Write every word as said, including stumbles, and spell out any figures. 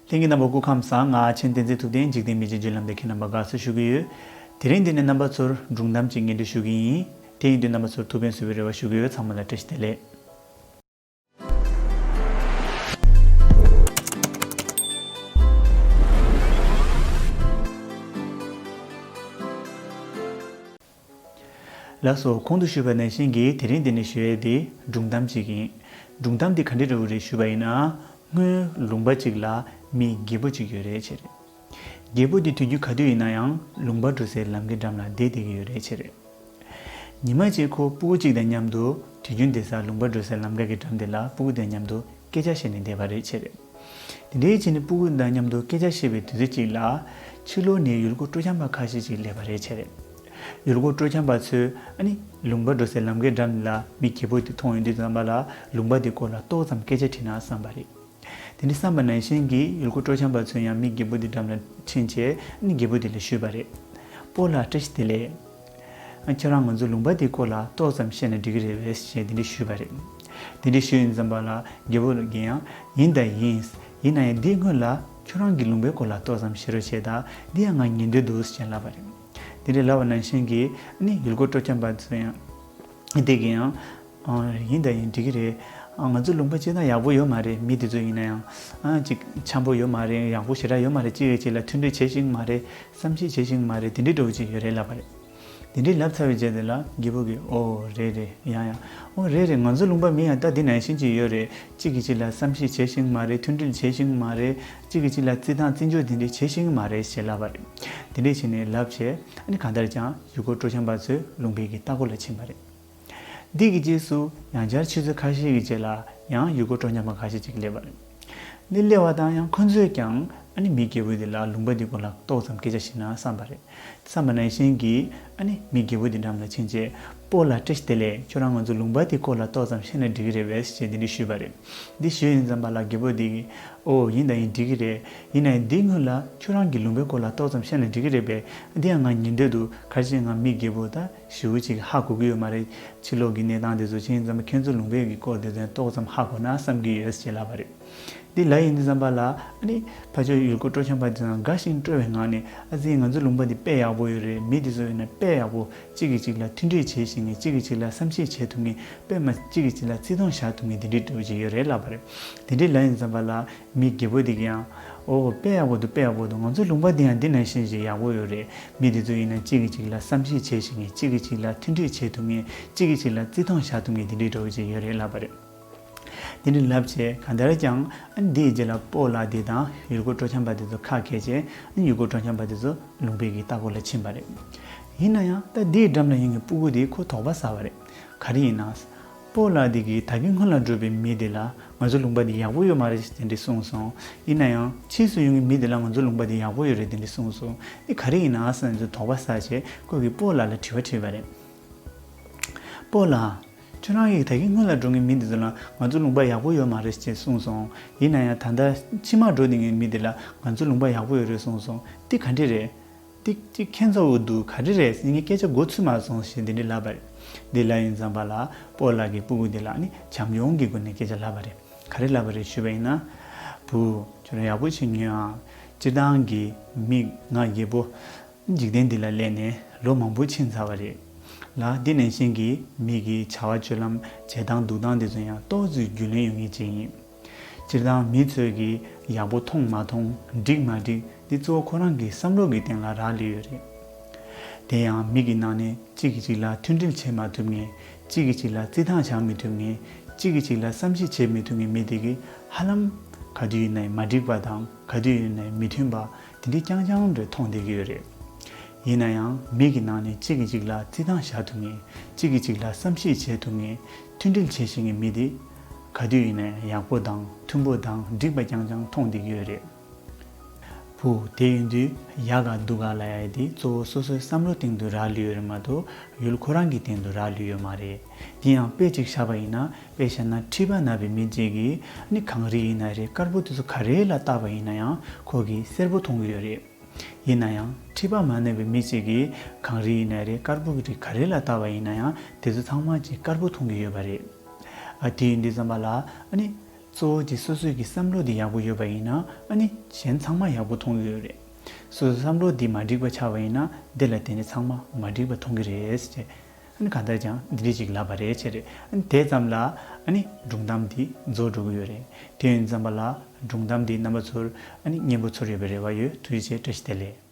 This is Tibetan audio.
ལྷན་རྒྱས་རྣམ་པ་སྐུ་ཁམས་བཟང་། ང་མཆན་བསྟན་འཛིན་ཐུབ་བསྟན། འཇིག་རྟེན་མི་ཚེའི་བརྒྱུད་ལམ་དེ་ཁྱེད་རྣམ་པ་དགའ་བསུ་ཞུ་གི་ཡོད། དེ་རིང་འདི་ནས་རྣམ་པ་ཚོར་སྒྲུང་གཏམ་ཅིག་སྙན་སྒྲོན་ཞུ་གི་ཡིན། དེ་ཡིན་དུས་རྣམ་པ་ཚོར་ཐུགས་ཕན་གསོས་པའི་རེ་བ་ཞུ་གི་ཡོད། ཚང་མ་ལ་བཀྲ་ཤིས་བདེ་ལེགས། ལགས་སོ། གོང་དུ་ཞུས་པ་ནང་བཞིན་གྱིས་དེ་རིང་འདི་ནས་ཞུ་ཡས་དེ་སྒྲུང་གཏམ་ཅིག་ཡིན། སྒྲུང་གཏམ་འདི་ག་འདྲ་རེད་ཞུས་པ་ཡིན་ན། སྔོན་ལུང་པ་ཅིག་ལ་མི་རྒད་པོ་ཅིག་ཡོད་རེད་བྱས་རེད། རྒད་པོ་འདི་དུས་རྒྱུན་ག་དུས་ཡིན་ན་ཡང་ལུང་པ་འགྲོ་སའི་ལམ་གྱི་འགྲམ་ལ་བསྡད་བསྡད་ཀྱི་ཡོད་རེད་བྱས་རེད། ཉི་མ་གཅིག་ཁོ་སྤུ་གུ་གཅིག་དང་མཉམ་དུ་དུས་རྒྱུན་བསྡད་ས་ལུང་པ་འགྲོ་སའི་ལམ་ཁ་གི་འགྲམ་དེ་ལ་སྤུ་གུ་དང་མཉམ་དུ་སྐད་ཆ་བཤད་ནས་བསྡད་པ་རེད་བྱས་རེད། དེ་འདྲའི་བྱས་ནས་སྤུ་གུ་དང་མཉམ་དུ་སྐད་ཆ་བཤད་པའི་དུས་ཚོད་ཅིག་ལ། ཕྱི་ལོགས་ནས་ཡུལ་སྐོར་སྤྲོ་འཆམ་པ་ཁ་ཤས་ཅིག་སླེབས་པ་རེད་བྱས་རེད། ཡུལ་སྐོར་སྤྲོ་འཆམ་པ་ཚོས་ཨ་ནི་ལུང་པ་འགྲོ་སའི་ལམ་ཁའི་འགྲམ་ལ་མི་རྒད་པོ་དེ་མཐོང་ཡོང་དུས་ཙམ་པ་ལ་ལུང་པ་དེ་སྐོར་ལ་ཏོག་ཙམ་སྐད་ཆ་དྲིས་ན་བསམ་པ་རེད། དེ་འདྲ་བསམ་པ་ནང་བཞིན་གྱིས་ཡུལ་སྐོར་སྤྲོ་འཆམ་པ་ཚོས་ཡང་མི་རྒད་པོ་དེ་འགྲམ་ལ་ཕྱིན་བྱས་ཨ་ནི་རྒད་པོ་དེ་ལ་ཞུས་པ་རེད། སྤོ་ལགས་བཀྲ་ཤིས་བདེ་ལེགས། ཨ། ཁྱེད་རང་ང་ཚོ་ལུང་པ་འདིའི་སྐོར་ལ་ཏོག་ཙམ་བཤད་ན་འགྲིག་གི་རེད་པས་ཞེས་འདི་འདྲ་ཞུས་པ་རེད། འདི་འདྲ་ཞུས་ཡིན་ཙམ་པ་ལ་རྒད་པོ་གིས་ཡང་ཡིན་དང་ཡིན། ཡིན་ན་ཡང་འདིའི་སྔོན་ལ་ཁྱོད་རང་གི་ལུང་པའི་སྐོར་ལ་ཏོག་ཙམ་བཤད་རོགས་བྱས་དང་། འདི་ཡང་ང་ཉན་འདོད་འདུག་ཞེས་ལབ་པ་རེད། འདི་འདྲ་ལབ་པ་ནང་བཞིན་གྱིས་ནི་ཡུལ་སྐོར་སྤྲོ་འཆམ་པ་ཚོ་ཡང་འདི་གིས་ཡང་། ཨ། ཡིན་དང་ཡིན། འགྲིག་གི་རེད། ཨ། ང་ཚོ་ལུང་པ་སྤྱིར་བཏང་ཡག་པོ་ཡོད་མ་རེད། མི་དེ་ཚོ་ཡིན་ན་ཡང་། ཨ། ཅིག་འཆམ་པོ་ཡོད་མ་རེད། ཡག་པོ་ཞེ་དྲག་ཡོད་མ་རེད། གཅིག་གིས་གཅིག་ལ་མཐུན་སྒྲིལ་བྱེད་ཤེས་ཀྱི་མ་རེད། བསམ་ཤེས་བྱེད་ཤེས་ཀྱི་མ་རེད། དེ་འདྲའི་འདྲ་བོ་ཅིག་ཡོད་རེད་ལབ་པ་རེད། དེ་འདྲའི་ལབ་ཚར་བའི་རྗེས་དེ་ལ་རྒད་པོ་གིས། ཨོ་རེད་རེད། ཡང་ཡང་། ཨོ་རེད་རེད། ང་ཚོ་ལུང་པ་མི་ཡང་ད་འདི་ནང་བཞིན་ཅིག་ཡོད་རེད། གཅིག་གིས་གཅིག་ལ་བསམ་ཤེས་བྱེད་ཤེས་ཀྱི་མ་རེད། མཐུན་སྒྲིལ་བྱེད་ཤེས་ཀྱི་མ་རེད། གཅིག་གིས་གཅིག་ལ་བརྩི་སྟངས་བརྩི་འཇོག་དེ་འདྲ་བྱེད་ཤེས་ཀྱི་མ་རེད་ཞེས་ལབ་པ་རེད། དེ་འདྲ་བྱས་ནས་ལབ་བྱས་ཨ་ནི་གང་ལྟར་ཀྱང་ཡུལ་སྐོར་སྤྲོ་འཆམ་པ་ཚོའི་ལུང་པའི་གི་ལྟ་སྐོར་ལ་ཕྱིན་པ་རེད། འདི་གི་རྗེས་སུ་ཡང་བསྐྱར་ཆུ་ཚོད་ཁ་ཤས་ཀྱི་རྗེས་ལ་ཡང་ཡུལ་སྐོར་སྤྲོ་འཆམ་པ་ཁ་ཤས་ཅིག་སླེབས་པ་རེད། འདི་སླེབས་པ་དང་ཡང་ཁོ་ཚོས་ཀྱང་ཨ་ནི་མི་རྒད་པོ་འདི་ལ་ལུང་པ་འདི་སྐོར་ལ་ཏོག་ཙམ་སྐད་ཆ་བཤད་ན་བསམ་པ་རེད། བསམ་པ་ནང་བཞིན་གྱིས་ཨ་ནི་མི་རྒད་པོ་འདི་འགྲམ་ལ་ཕྱིན་བྱས། སྤོ་ལགས་བཀྲ་ཤིས་བདེ་ལེགས། ཁྱོད་རང་ང་ཚོ་ལུང་པ་འདི་སྐོར་ལ་ཏོག་ཙམ་བཤད་ན་འགྲིག་གི་རེད་པས་ཞེས་འདི་འདྲ་ཞུས་པ་རེད། འདི་ཞུས་ཡིན་ཙམ་པ་ལ་རྒད་པོ་འདི་གིས། ཨོ་ཡིན་དང་ཡིན། འགྲིག་གི་རེད། ཡིན་ན་ཡང་འདིའི་སྔོན་ལ་ཁྱོད་རང་གི་ལུང་པའི་སྐོར་ལ་ཏོག་ཙམ་བཤད་ན་འགྲིག་གི་རེད་པས། འདི་ཡང་ང་ཉན་འདོད་འདུག་ག་རེ་ཟེར་ན་ང་མི་རྒད་པོ་ད་ཞེ་པོ་ཅིག་ཧ་གོ་གི་ཡོད་མ་རེད། ཕྱི་ལོགས་ཀྱི་གནས་སྟངས་དེ་ཚོ་བྱས་ཡིན་ཙམ་པ་ཁྱེད་ཚོ་ལུང་པའི་གི་སྐོར་དེ་ཚོ་ཡང་ཏོག་ཙམ་ཧ་གོ་ན་བསམ་གྱི་ཡོད་ཅེས་ལབ་པ་རེད། འདི་ལབ་ཡིན་ཙམ་པ་ལ་ཨ་ནི་ཕར་ཕྱོགས་ཡུལ་སྐོར་སྤྲོ་འཆམ་པ་དེ་ཚོ་དགའ་ཞིང་སྤྲོ་བའི་ངང་ནས། ཨ་ཙི། ང་ཚོ་ལུང་པ་འདི་དཔེ་ཡག་པོ་ཡོད་རེད། མི་དེ་ཚོ་ཡིན་ན་དཔེ་ཡག་པོ། གཅིག་གིས་གཅིག་ལ་མཐུན་སྒྲིལ་བྱེད་ཤེས་མཁན། གཅིག་གིས་གཅིག་ལ་བསམ་ཤེས་བྱེད་ཐུབ་མཁན། དཔེ་མ་གཅིག་གིས་གཅིག་ལ་བརྩི་མཐོང་བཞག་ཐུབ་མཁན་དེ་འདྲའི་འདྲ་བོ་ཅིག་ཡོད་རེད་ལབ་པ་རེད། དེ་འདྲའི་ལབ་ཡིན་ཙམ་པ་ལ་མི་རྒད་པོ་དེ་གིས་ཡང་། ཨོ་དཔེ་ཡག་པོ་འདུག་དཔེ་ཡག་པོ་འདུག་ང་ཚོ་ལུང་པ་འདི་ཡང་འདི་ནང་བཞིན་ཞིག་ཡག་པོ་ཡོད་རེད། མི་དེ་ཚོ་ཡིན་ན་གཅིག་གིས་གཅིག་ལ་བསམ་ཤེས་བྱེད་ཤེས་མཁན། གཅིག་གིས་གཅིག་ལ་མཐུན་སྒྲིལ་བྱེད་ཐུབ་མཁན། གཅིག་གིས་གཅིག་ལ་བརྩི་མཐོང་བཞག་ཐུབ་མཁན་དེ་འདྲའི་འདྲ་བོ་ཅིག་ཡོད་རེད་ལབ་པ་རེད། དེ་འདྲ་ལབ་བྱས་གང་ལྟར་ཀྱང་ཨ་ནི་འདིའི་རྗེས་ལ་སྤོ་ལགས་དེ་དང་ཡུལ་སྐོར་སྤྲོ་འཆམ་པ་དེ་ཚོ་ཁ་གྱེས་བྱས། ཨ་ནི་ཡུལ་སྐོར་སྤྲོ་འཆམ་པ་དེ་ཚོ་ལུང་པའི་གི་ལྟ་སྐོར་ལ་ཕྱིན་པ་རེད། ཡིན་ན་ཡང་ད་འདིའི་འགྲམ་ལ་ཡོང་མཁན་སྤུ་གུ་དེ་ཁོ་དོགས་པ་ཟ་བ་རེད། ག་རེ་ཡིན་ན། སྤོ་ལགས་དེ་གིས་ད་གིན་སྔོན་ལ་འགྲོ་བའི་མི་དེ་ལ་ང་ཚོ་ལུང་པ་འདི་ཡག་པོ་ཡོད་མ་རེད་ཟེར་དེ་འདྲ་གསུངས་སོང་། ཡིན་ན་ཡང་ཕྱིས་སུ་ཡོང་མཁན་མི་དེ་ལ་ང་ཚོ་ལུང་པ་འདི་ཡག་པོ་ཡོད་རེད་དེ་འདྲ་གསུངས་སོང་། འདི་ག་རེ་ཡིན་ན་ཟེར་ན་ཚོ་དོགས་པ་ཟ་བྱས་ཁོ་གིས་སྤོ་ལགས་ལ་དྲི་བ་དྲིས་པ་རེད། སྤོ་ལགས། ཁྱོད་རང་གིས་ད་གིན་སྔོན་ལ་འགྲོ་མཁན་མི་འདི་ཚོ་ལ་ང་ཚོ་ལུང་པ་ཡག་པོ་ཡོད་མ་རེད་ཅེས་གསུངས་སོང་། ཡིན་ན་ཡང་ད་ལྟ་ཕྱི་མ་འགྲོ་བསྡད་མཁན་མི་འདི་ལ་ང་ཚོ་ལུང་པ་ཡག་པོ་ཡོད་རེད་གསུངས་སོང་། འདི་ག་འདྲ་རེད། འདི་ཅིག་ཁྱད་མཚར་པོ་འདུག་ག་འདྲ་རེད་ཟེར། ངས་སྐད་ཆ་གོ་ཚོད་མ་སོང་ཞེས་འདི་འདྲ་ལབ་པ་རེད། འདི་ལབ་ཡིན་ཙམ་པ་ལ་སྤོ་ལགས་ཀྱིས་སྤུ་གུ་འདི་ལ་ནི་བྱམས་སྐྱོང་གི་སྒོ་ནས་སྐད་ཆ་ལབ་པ་རེད། ག་རེ་ལབ་པ་རེད་ཞུས་པ་ཡིན་ན། བུ། ཁྱོད་རང་ཡག་པོ་བྱས་ཉོན་ཨ། སྤྱིར་བཏང་གི་མི་ང་རྒད་པོ། འཇིག་རྟེན་འདི་ལ་སླེབས་ནས་ལོ་མང་པོ་ཕྱིན་ཚར་བ་རེད་ལ། འདི་ནང་བཞིན་གྱི་མི་གི་བྱ་བ་སྤྱོད་ལམ་བྱེད་སྟངས་འདུག་སྟངས་དེ་ཚོ་ཡང་ཏོག་ཙམ་རྒྱུས་ལོན་ཡོང་མཁན་ཅིག་ཡིན། སྤྱིར་བཏང་མི་ཚོས་ཀྱི་ཡག་པོ་མཐོང་མ་མཐོང་། འགྲིག་མ་འགྲིག་འདི་གཙོ་བོ་ཁོ་རང་གི་བསམ་བློ་གི་སྟེང་ལ་རག་ལས་ཡོད་རེད། དེ་ཡང་མི་གི་ནང་ནས་གཅིག་གིས་གཅིག་ལ་མཐུན་སྒྲིལ་བྱེད་མ་ཐུབ་མཁན། གཅིག་གིས་གཅིག་ལ་བརྩི་མཐོང་བཞག་མི་ཐུབ་མཁན། གཅིག་གིས་གཅིག་ལ་བསམ་ཤེས་བྱེད་མི་ཐུབ་མཁན་མི་དེ་གིས་ཧ་ལམ་ག་དུས་ཡིན་ནའི་མ་འགྲིག་པ་དང་ག་དུས་ཡིན་ནའི་མི་མཐུན་པ་དེ་འདྲའི་རྐྱང་རྐྱང་རེ་མཐོང་བསྡད་ཀྱི་ཡོད་རེད། ཡིན་ན་ཡང་མི་གི་ནང་ནས་གཅིག་གིས་གཅིག་ལ་བརྩི་མཐོང་བཞག་ཐུབ་མཁན། གཅིག་གིས་གཅིག་ལ་བསམ་ཤེས་བྱེད་ཐུབ་མཁན། མཐུན་སྒྲིལ་བྱེད་ཤེས་མཁན་མི་དེ་ག་དུས་ཡིན་ནའི་ཡག་པོ་དང་མཐུན་པོ་དང་འགྲིག་པ་རྐྱང་རྐྱང་མཐོང་བསྡད་ཀྱི་ཡོད་རེད། བུ། དེ་ཡིན་དུས་ཡག་ག་སྡུག་ག་ལབ་ཡ་དེ་གཙོ་བོ་སོ་སོའི་བསམ་བློ་སྟེང་དུ་རག་ལས་ཡོད་རེད་མ་གཏོགས་ཡུལ་ཁོ་རང་གི་སྟེང་དུ་རག་ལས་ཡོད་མ་རེད། དེ་ཡང་དཔེ་ཅིག་བཞག་པ་ཡིན་ན། དཔེ་བཞག་ན་མཁྲིས་པ་ན་བའི་མི་གཅིག་གིས་ནི་གངས་རི་ཡིན་ན་རེད། དཀར་པོ་དེ་ཚོ་ག་རེ་ལ་བལྟས་པ་ཡིན་ན་ཡང་ཁོ་གིས་སེར་པོ་མཐོང་གི་ཡོད་རེད། ཡིན་ན་ཡང་མཁྲིས་པ་མ་ན་བའི་མི་གཅིག་གིས་གངས་རི་ཡིན་ན་རེད། དཀར་པོ་གི་རི་ག་རེ་ལ་བལྟས་པ་ཡིན་ན་ཡང་དེ་ཚོ་ཚང་མ་གཅིག་དཀར་པོ་མཐོང་གི་ཡོད་པ་རེད། ཨ། དེ་ཡིན་དུས་ཙམ་པ་ལ་ཨ་ནི། གཙོ་བོ་དེ་སོ་སོའི་གི་བསམ་བློ་དེ་ཡག་པོ་ཡོད་པ་ཡིན་ན་ཨ་ནི་གཞན་ཚང་མ་ཡག་པོ་མཐོང་གི་ཡོད་རེད། སོ་སོའི་བསམ་བློ་དེ་མ་འགྲིག་པ་ཆགས་པ་ཡིན་ན་དེ་ལ་དེ་ནི་ཚང་མ་མ་འགྲིག་པ་མཐོང་གི་རེད་ཟེར་ཏེ། ཨ་ནི་གང་ལྟར་ཀྱང་འདི་འདྲ་ཅིག་ལབ་པ་རེད་བྱས་རེད། ཨ་ནི་དེ་ཙམ་ལ་ཨ་ནི་སྒྲུང་གཏམ་འདི་རྫོགས་འགྲོ་གི་ཡོད་རེད། དེ་ཡིན་ཙམ་པ་ལ་སྒྲུང་གཏམ་འདི་རྣམ་པ་ཚོར་ཨ་ནི་སྙན་པོ་ཚོར་ཡོད་པའི་རེ་བ་ཡོད། ཐུགས་རྗེ་ཆེ། བཀྲ་ཤིས་བདེ་ལེགས།